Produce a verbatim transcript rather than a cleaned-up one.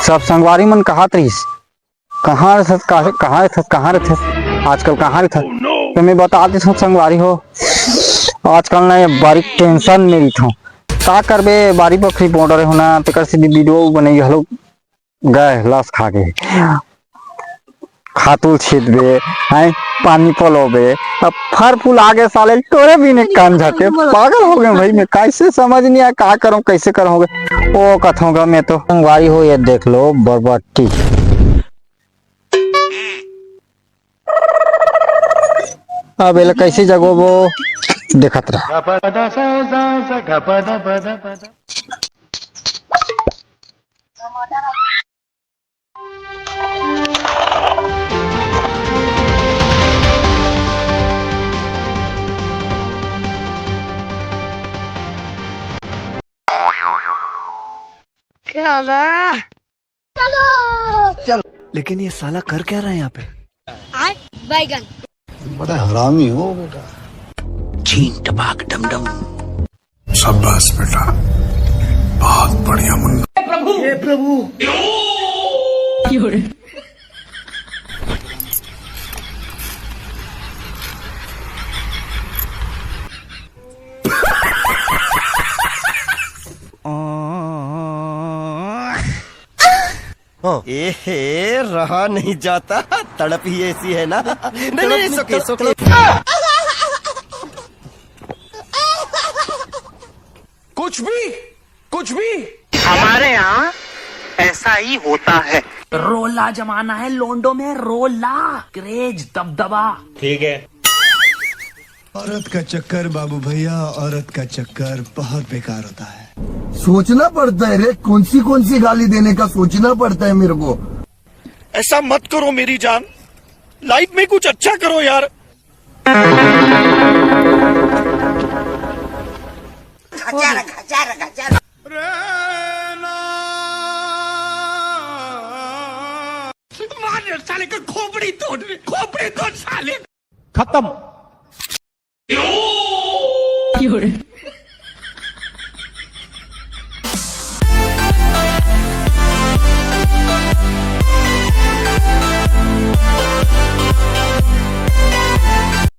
तब संगवारी मन कहत रहिस, "कहाँ रहिथस, कहाँ रहिथस, कहाँ रहिथस, आजकल कहाँ रहिथस?" तो मैं बता देथंव संगवारी हो, आजकल ना ये बारी टेंशन में रहिथंव। का करबे, बारी बखरी बॉर्डर हो ना, तेकर से भी वीडियो बनई घलो गए लस खा के। खातू ल छीतबे, हैं, पानी पलोबे, अब फर फूल आगे साले टोरे भी नहीं कान जाते। पागल हो गए भाई, मैं कैसे समझ नहीं आया, का करूं, कैसे करूं। ओ कथों का मैं तो संगवारी हो, ये देख लो बरबट्टी। अब एला कैसे जगोबो, देखत रह। क्या होगा? लेकिन ये साला कर क्या रहा है यहाँ पे? आय बैगन। बड़ा हरामी हो बेटा। छीन टपाक डम डम। शाबाश बेटा, बहुत बढ़िया मुन्ना। हाँ। ए हे, रहा नहीं जाता, तड़प ही ऐसी है ना। नहीं, नहीं, नहीं, सुके, सुके। कुछ भी, कुछ भी। हमारे यहाँ ऐसा ही होता है। रोला जमाना है लोंडो में, रोला, क्रेज, दबदबा। ठीक है। औरत का चक्कर बाबू भैया, औरत का चक्कर बहुत बेकार होता है। सोचना पड़ता है रे, कौन सी कौन सी गाली देने का सोचना पड़ता है मेरे को। ऐसा मत करो मेरी जान, लाइफ में कुछ अच्छा करो यार। मार साले का खोपड़ी तोड़, खोपड़ी तोड़ साले। खत्म।